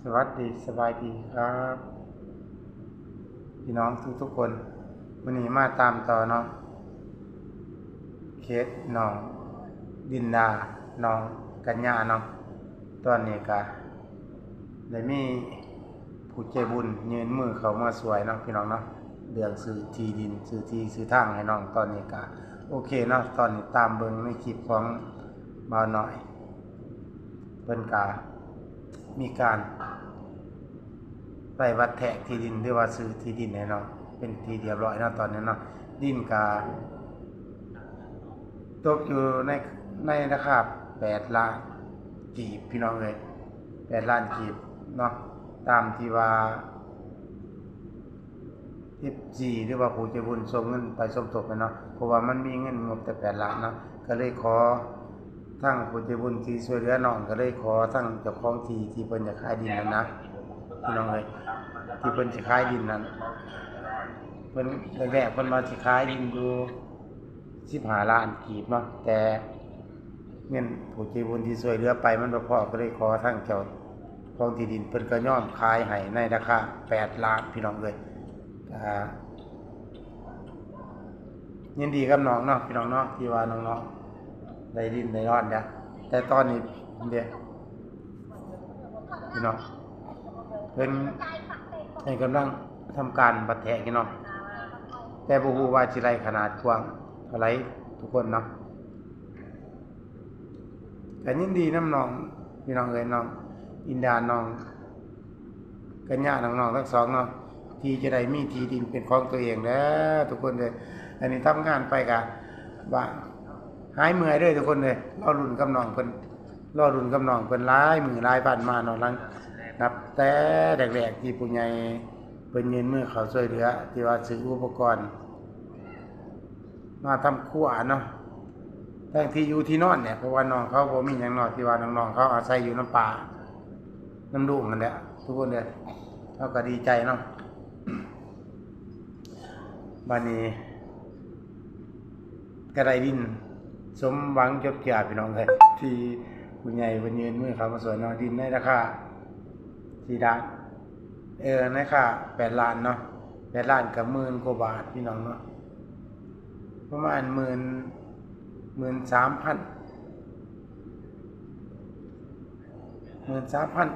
ສະຫວັດດີ ສະບາຍດີຄັບ ພີ່ນ້ອງທຸກໆຄົນ. ມື້ນີ້ມາຕາມຕໍ່ເນາະ ເຄສນ້ອງດິນດາ ນ້ອງກັນຍາເນາະ. ຕອນນີ້ກະໄດ້ມີຜູ້ໃຈບຸນຍື່ນມືເຂົ້າມາຊ່ວຍເນາະ ພີ່ນ້ອງເນາະ, ເລື່ອງຊື້ທີ່ດິນ ຊື້ທີ່ຊື້ທາງໃຫ້ນ້ອງ. ຕອນນີ້ກະໂອເຄເນາະ, ຕອນນີ້ຕາມເບິ່ງໃນຄລິບຂອງບ່າວນ້ອຍ ເພິ່ນກະມີການໄປວັດແທກທີ່ດິນ ຫຼືວ່າຊື້ທີ່ດິນໃຫ້ນ້ອງເປັນທີ່ຮຽບຮ້ອຍເນາະ. ຕອນນີ້ເນາະ ດິນກະຕົກຢູ່ໃນ ໃນລາຄາແປດລ້ານກີບ ພີ່ນ້ອງເອີຍ, ແປດລ້ານກີບເນາະ, ຕາມທີ່ວ່າ ເອັຟຊີ ຫຼືວ່າຜູ້ໃຈບຸນສົ່ງເງິນໄປສົມທົບແມ່ນເນາະ, ເພາະວ່າມັນມີເງິນງົບແຕ່ແປດລ້ານເນາະ. ກໍເລີຍຂໍທາງຜູ້ໃຈບຸນທີ່ຊ່ວຍເຫຼືອນ້ອງ ກໍເລີຍຂໍທາງເຈົ້າຂອງທີ່ ທີ່ເພິ່ນຈະຂາຍດິນນັ້ນນະ ພີ່ນ້ອງເອີຍ, ທີ່ເພິ່ນຈະຂາຍດິນນັ້ນ ເພິ່ນ ແລກໆເພິ່ນວ່າຊິຂາຍດິນຢູ່ສິບຫ້າລ້ານກີບເນາະ, ແຕ່ ເງິນຜູ້ໃຈບຸນທີ່ຊ່ວຍເຫຼືອໄປມັນບໍ່ພໍ ກໍເລີຍຂໍທາງເຈົ້າຂອງທີ່ດິນ ເພິ່ນກໍຍອມຂາຍໃຫ້ໃນລາຄາແປດລ້ານ ພີ່ນ້ອງເອີຍ. ກະຍິນດີກັບນ້ອງເນາະ ພີ່ນ້ອງເນາະ, ທີ່ວ່ານ້ອງໆໄດ້ດິນໄດ້ດອນແລ້ວ. ແຕ່ຕອນນີ້ເດ້ ພີ່ນ້ອງ ເພິ່ນໃຫ້ກຳລັງທຳການວັດແທກຢູ່ເນາະ, ແຕ່ບໍ່ຮູ້ວ່າຊິໄດ້ຂະໜາດກວ້າງເທົ່າໃດທຸກຄົນເນາະ. ກໍຍິນດີນຳນ້ອງ ພີ່ນ້ອງເອີຍ, ນ້ອງອິນດາ ນ້ອງກັນຍາ ນ້ອງໆທັງສອງເນາະ ທີ່ຈະໄດ້ມີທີ່ດິນເປັນຂອງຕົວເອງແລ້ວທຸກຄົນເດີ. ອັນນີ້ທຳງານໄປກະວ່າຫາຍເມື່ອຍເດີທຸກຄົນເດີ, ລໍລຸ້ນກັບນ້ອງເພິ່ນ ລໍລຸ້ນກັບນ້ອງເພິ່ນຫຼາຍມື້ຫຼາຍວັນມາເນາະ, ຫຼັງນັບແຕ່ແລກໆທີ່ຜູ້ໃຫຍ່ເພິ່ນຍື່ນມືເຂົ້າຊ່ວຍເຫຼືອ ທີ່ວ່າຊື້ອຸປະກອນ ມາທຳຄົວເນາະ, ທັງທີ່ຢູ່ທີ່ນອນແຫຼະ, ເພາະວ່ານ້ອງເຂົາບໍ່ມີຫຍັງເນາະ, ທີ່ວ່ານ້ອງໆເຂົາອາໄສຢູ່ນຳປ້ານຳລຸງຫັ້ນແຫຼະທຸກຄົນເດີ. ເຮົາກໍດີໃຈເນາະ, ບັດນີ້ກໍໄດ້ດິນສົມຫວັງຈົບເຈື່ອ ພີ່ນ້ອງເອີຍ, ທີ່ຜູ້ໃຫຍ່ເພິ່ນຍື່ນມືເຂົ້າມາຊ່ວຍເນາະ. ດິນໃນລາຄາສີ່ລ້ານ ເອີ ໃນລາຄາແປດລ້ານເນາະ, ແປດລ້ານກໍໝື່ນກວ່າບາດ ພີ່ນ້ອງເນາະ. ປະມານໝື່ນ ໝື່ນສາມພັນ ໝື່ນສາມພັນ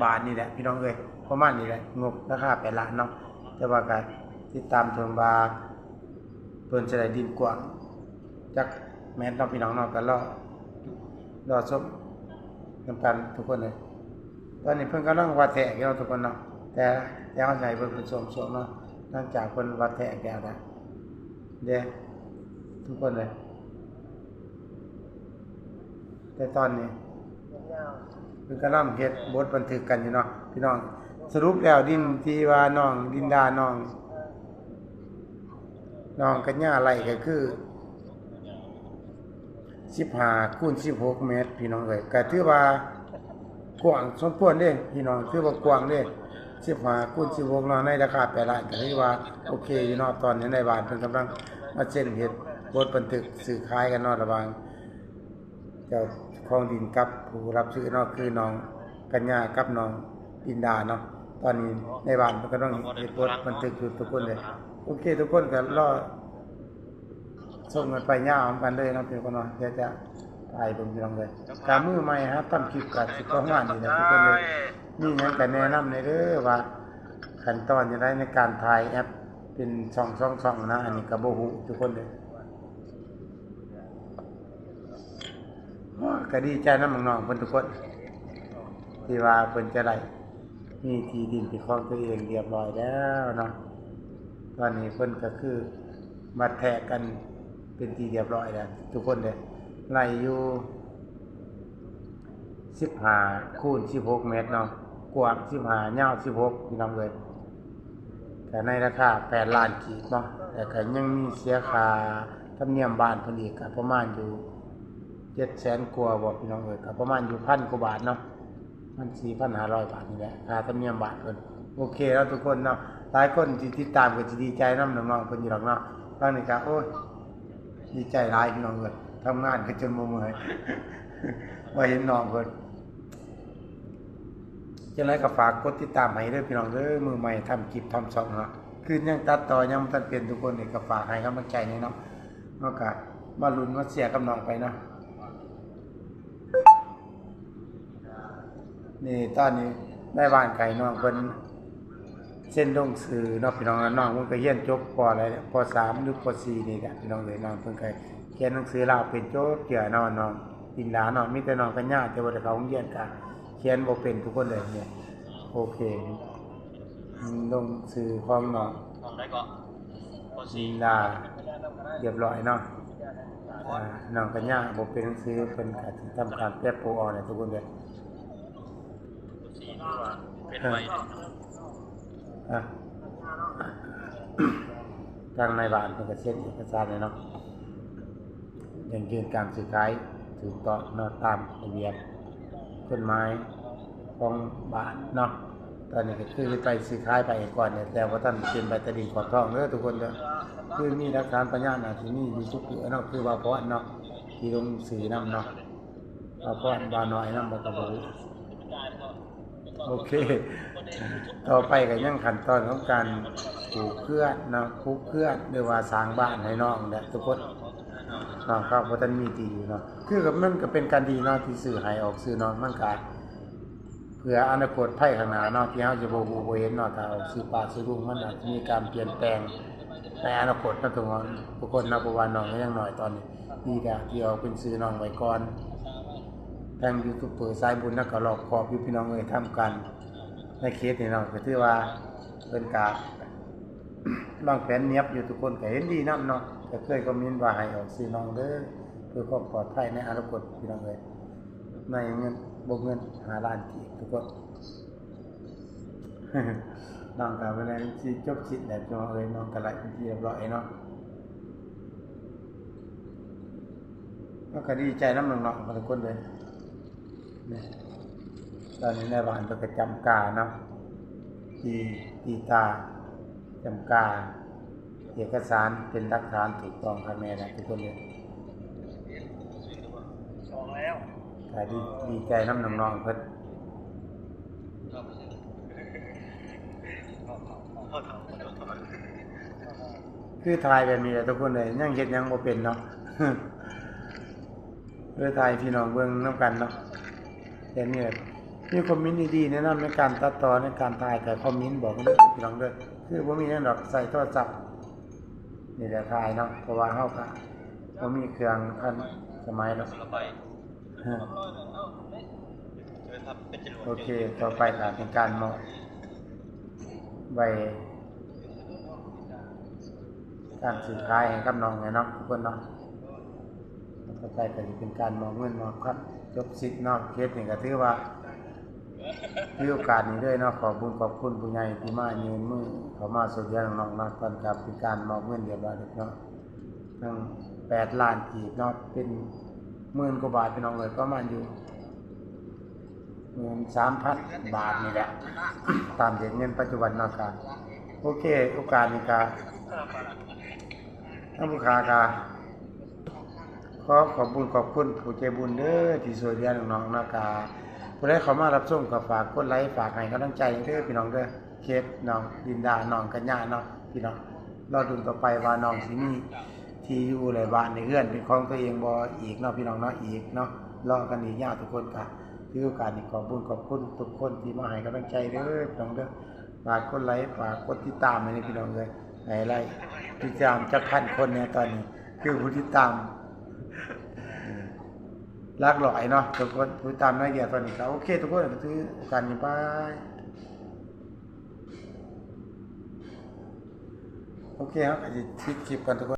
ບາດນີ້ແຫຼະ ພີ່ນ້ອງເອີຍ, ປະມານນີ້ແຫຼະ, ງົບລາຄາແປດລ້ານເນາະ. ແຕ່ວ່າກໍຕິດຕາມຊົມວ່າເພິ່ນຈະໄດ້ດິນກວ້າງຈັກແມັດເນາະ ພີ່ນ້ອງເນາະ, ກໍລໍ ລໍຊົມນຳກັນທຸກຄົນເລີຍ. ຕອນນີ້ເພິ່ນກຳລັງວັດແທກຢູ່ເນາະທຸກຄົນເນາະ, ແຕ່ ແຕ່ເຮົາໃຫ້ເບິ່ງເປັນຊ່ວງໆເນາະ, ຫຼັງຈາກເພິ່ນວັດແທກແລ້ວນະ ເດ້ ທຸກຄົນເລີຍ. ແຕ່ຕອນນີ້ເພິ່ນກຳລັງເຮັດບົດບັນທຶກກັນຢູ່ເນາະ ພີ່ນ້ອງ. ສະຫຼຸບແລ້ວດິນທີ່ວ່ານ້ອງລິນດາ ນ້ອງ ນ້ອງກັນຍາໄລ່ກໍຄື ສິບຫ້າຄູນສິບຫົກແມັດ ພີ່ນ້ອງເອີຍ, ກໍຖືວ່າກວ້າງສົມຄວນເດ້ພີ່ນ້ອງ, ຖືວ່າກວ້າງເດ້ ສິບຫ້າຄູນສິບຫົກເນາະ, ໃນລາຄາແປດລ້ານ ກໍຖືວ່າໂອເຄຢູ່ເນາະ. ຕອນນີ້ນາຍບ້ານເພິ່ນກຳລັງມາເຊັນເຮັດບົດບັນທຶກຊື້ຂາຍກັນເນາະ ລະຫວ່າງເຈົ້າຂອງດິນກັບຜູ້ຮັບຊື້ເນາະ, ຄືນ້ອງກັນຍາກັບນ້ອງ ລິນດາເນາະ. ຕອນນີ້ນາຍບ້ານເພິ່ນກຳລັງເຮັດບົດບັນທຶກຢູ່ທຸກຄົນເລີຍ. ໂອເຄ ທຸກຄົນກໍລໍຊົມກັນໄປຍາວນຳກັນເລີຍເນາະ ພີ່ນ້ອງເນາະ. ດຽວຈະຖ່າຍເບິ່ງ ພີ່ນ້ອງເອີຍ. ກະມືໃໝ່ຫັດທຳຄລິບກໍຊິປະມານນີ້ແຫຼະທຸກຄົນເລີຍ. ມີຫຍັງກໍແນະນຳແດ່ເດີວ່າຂັ້ນຕອນຈັ່ງໃດໃນການຖ່າຍແອັບເປັນຊ່ອງສອງຊ່ອງນະ, ອັນນີ້ກໍບໍ່ຮູ້ທຸກຄົນເລີຍ. ກໍດີໃຈນຳນ້ອງໆເພິ່ນທຸກຄົນ ທີ່ວ່າເພິ່ນຈະໄດ້ມີທີ່ດິນເປັນຂອງຕົວເອງຮຽບຮ້ອຍແລ້ວເນາະ. ຕອນນີ້ເພິ່ນກໍຄືມາແທກກັນເປັນທີ່ຮຽບຮ້ອຍແລ້ວທຸກຄົນເດ້. ໄລ່ຢູ່ສິບຫ້າຄູນສິບຫົກແມັດເນາະ, ກວ້າງສິບຫ້າ ຍາວສິບຫົກ ພີ່ນ້ອງເອີຍ. ກໍໃນລາຄາແປດລ້ານກີບເນາະ, ແລ້ວກໍຍັງມີເສຍຄ່າທຳນຽມບ້ານເພິ່ນອີກ ກໍປະມານຢູ່ເຈັດແສນກວ່າບໍ ພີ່ນ້ອງເອີຍ, ກໍປະມານຢູ່ພັນກວ່າບາດເນາະ, ມັນສີ່ພັນຫ້າຮ້ອຍບາດນີ້ແຫຼະ ຄ່າທຳນຽມບ້ານເພິ່ນ. ໂອເຄເນາະທຸກຄົນເນາະ, ຫຼາຍຄົນທີ່ຕິດຕາມກໍຊິດີໃຈນຳນ້ອງໆເພິ່ນຢູ່ດອກເນາະ. ຟັງນີ້ກໍ ໂອ້ຍ ດີໃຈຫຼາຍ ພີ່ນ້ອງເອີຍ, ທຳງານກໍຈົນບໍ່ເມື່ອຍ ວ່າເຫັນນ້ອງເພິ່ນ. ຈັ່ງໃດກໍຝາກກົດຕິດຕາມໃຫ້ເດີພີ່ນ້ອງເດີ ມືໃໝ່ທຳຄລິບທຳຊ່ອງເນາະ ຄືຍັງຕັດຕໍ່ຍັງບໍ່ທັນເປັນ ທຸກຄົນນີ້ກໍຝາກໃຫ້ກຳລັງໃຈແດ່ເນາະ ເຮົາກໍມາລຸ້ນມາເຊຍກັບນ້ອງໄປເນາະ. ນີ້ຕອນນີ້ນາຍບ້ານໃຫ້ນ້ອງເພິ່ນເຊັນລົງຊື່ເນາະພີ່ນ້ອງ ນ້ອງເພິ່ນກໍຮຽນຈົບ ປໍ ແລ້ວ ປໍສາມ ຫຼື ປໍສີ່ ນີ້ແຫຼະພີ່ນ້ອງເອີຍ ນ້ອງເພິ່ນກໍຂຽນໜັງສືລາວເປັນຈົບເທື່ອເນາະ ນ້ອງ ລິນດາເນາະ ມີແຕ່ນ້ອງກັນຍາທີ່ບໍ່ໄດ້ເຂົ້າໂຮງຮຽນ ກໍຂຽນບໍ່ເປັນທຸກຄົນເລີຍນີ້ ໂອເຄ ລົງຊື່ຂອງນ້ອງ ຫ້ອງໃດເກາະ? ປ.ສີ່ ລິນດາ ຮຽບຮ້ອຍເນາະ ອ່າ ນ້ອງກັນຍາບໍ່ເປັນໜັງສື ເພິ່ນກໍຊິທຳການແປະໂປອອກແຫຼະທຸກຄົນເດີ ປ.ສີ່ ຄືວ່າເປັນໄວເດ້ ອ່າ ທາງນາຍບ້ານເພິ່ນກໍເຊັນເອກະສານແລ້ວເນາະ ຢັ້ງຢືນການຊື້ຂາຍຖືກຕ້ອງເນາະ ຕາມລະບຽບກົດໝາຍຂອງບ້ານເນາະ ຕອນນີ້ກໍຄືໄປຊື້ຂາຍໄປກ່ອນນີ້ ແຕ່ບໍ່ທັນເປັນໃບຕາດິນຂອບທອງເດີທຸກຄົນເດີ ຄືມີຫຼັກຖານພະຍານອາດຊິມີຢູ່ທຸກເທື່ອເນາະ ຄືວ່າພອນເນາະ ທີ່ລົງຊື່ນຳເນາະ ວ່າພອນ ວ່ານ້ອຍນຳ ບໍ່ກໍບໍ່ຮູ້ ໂອເຄ ຕໍ່ໄປກໍຍັງຂັ້ນຕອນຂອງການຜູກເຄືອນເນາະ ຜູກເຄືອນ ຫຼືວ່າສ້າງບ້ານໃຫ້ນ້ອງແຫຼະທຸກຄົນ ນ້ອງເຂົາບໍ່ທັນມີທີ່ຢູ່ເນາະ ຄືກັບມັນກໍເປັນການດີເນາະ ທີ່ຊື່ໃຫ້ອອກຊື່ນ້ອງ ມັນກໍເພື່ອອະນາຄົດໄພຂ້າງໜ້າເນາະ ທີ່ເຮົາຈະບໍ່ຮູ້ບໍ່ເຫັນເນາະ ຖ້າອອກຊື່ປ້າຊື່ລຸງ ມັນອາດຈະມີການປ່ຽນແປງໃນອະນາຄົດເນາະ ທຸກຄົນເນາະ ເພາະວ່ານ້ອງກໍຍັງນ້ອຍຕອນນີ້ ດີແລ້ວທີ່ອອກເປັນຊື່ນ້ອງໄວ້ກ່ອນ ທາງຢູທູບເບີສາຍບຸນນະກໍລອບຄອບຢູ່ພີ່ນ້ອງເອີຍ ທຳການໃນເຂດນີ້ເນາະ ກໍຖືວ່າເພິ່ນກະວາງແຜນນຽບຢູ່ ທຸກຄົນກໍເຫັນດີນຳເນາະ ກໍເຄີຍຄອມເມັນວ່າໃຫ້ອອກຊື່ນ້ອງເດີ ເພື່ອຄວາມປອດໄພໃນອະນາຄົດພີ່ນ້ອງເອີຍ ໃນເງິນ ວົງເງິນຫ້າລ້ານກີບທຸກຄົນ ນ້ອງກໍເວລາຊິຈົບຄລິບແລ້ວພີ່ນ້ອງເອີຍ ນ້ອງກໍໄລເປັນທີ່ຮຽບຮ້ອຍເນາະ ເຮົາກໍດີໃຈນຳນ້ອງໆທຸກຄົນເລີຍ ນີ້ ຕອນນີ້ນາຍບ້ານເພິ່ນກໍຈຳກາເນາະ ຕີ ຕີຕາ ຈຳກາ ເອກະສານເປັນຫຼັກຖານຖືກຕ້ອງຄັກແນ່ນະທຸກຄົນເດີ ກໍດີ ດີໃຈນຳນ້ອງໆເພິ່ນ ຄືຖ່າຍແບບນີ້ແຫຼະທຸກຄົນເອີຍ ຍັງເຮັດຫຍັງບໍ່ເປັນເນາະ ເລີຍຖ່າຍໃຫ້ພີ່ນ້ອງເບິ່ງນຳກັນເນາະ ແບບນີ້ແຫຼະ ມີຄອມເມັນດີໆແນະນຳໃນການຕັດຕໍ່ ໃນການຖ່າຍ ກໍຄອມເມັນບອກເດີພີ່ນ້ອງເດີ ຄືບໍ່ມີຫຍັງດອກ ໃຊ້ໂທລະສັບນີ້ແຫຼະຖ່າຍເນາະ ເພາະວ່າເຮົາກໍບໍ່ມີເຄື່ອງທັນສະໄໝດອກ ໂອເຄ ຕໍ່ໄປກໍເປັນການມອບໄວ້ ການຊື້ຂາຍໃຫ້ກັບນ້ອງແຫຼະເນາະ ທຸກຄົນເນາະ ຕໍ່ໄປກໍຊິເປັນການມອບເງິນມອບຄຳ ຈົບສິດເນາະ ເຂດນີ້ກໍຖືວ່າ ຖືໂອກາດນີ້ເລີຍເນາະ ຂອບບຸນຂອບຄຸນຜູ້ໃຫຍ່ທີ່ມາຍື່ນມືເຂົ້າມາຊ່ວຍເຫຼືອນ້ອງໆເນາະ ເພິ່ນກໍເປັນການມອບເງິນຮຽບຮ້ອຍເນາະ ທັງແປດລ້ານກີບເນາະ ເປັນໝື່ນກວ່າບາດ ພີ່ນ້ອງເອີຍ ປະມານຢູ່ ໝື່ນສາມພັນບາດນີ້ແຫຼະ ຕາມເດດເງິນປັດຈຸບັນເນາະ ກະ ໂອເຄ ໂອກາດນີ້ກະ ທາງຜູ້ຄ້າກະ ຂໍຂອບບຸນຂອບຄຸນຜູ້ໃຈບຸນເດີ ທີ່ຊ່ວຍເຫຼືອນ້ອງໆເນາະ ກະ ຜູ້ໃດເຂົ້າມາຮັບຊົມກໍຝາກກົດໄລ ຝາກໃຫ້ກຳລັງໃຈເດີ ພີ່ນ້ອງເດີ ເຂດນ້ອງລິນດາ ນ້ອງກັນຍາເນາະ ພີ່ນ້ອງ ລໍລຸ້ນຕໍ່ໄປວ່ານ້ອງຊິມີ ທີ່ຢູ່ ແລະ ບ້ານ ແລະ ເຮືອນເປັນຂອງຕົວເອງບໍ່ອີກເນາະ ພີ່ນ້ອງເນາະ ອີກເນາະ ລໍກັນອີກຍາວ ທຸກຄົນກະ ຖືໂອກາດນີ້ຂອບບຸນຂອບຄຸນທຸກຄົນທີ່ມາໃຫ້ກຳລັງໃຈເດີ ພີ່ນ້ອງເດີ ຝາກກົດໄລ ຝາກກົດຕິດຕາມໃຫ້ແດ່ ພີ່ນ້ອງເອີຍ ໃຫ້ໄລຕິດຕາມຈັກພັນຄົນແດ່ຕອນນີ້ ຄືຜູ້ຕິດຕາມຫຼັກຮ້ອຍເນາະ ທຸກຄົນ ຜູ້ຕິດຕາມໜ້ອຍດຽວຕອນນີ້ກະ ໂອເຄ ທຸກຄົນ ກໍຖືໂອກາດນີ້ ບາຍ ໂອເຄ ເຮົາກໍຊິປິດຄລິບກ່ອນທຸກຄົນ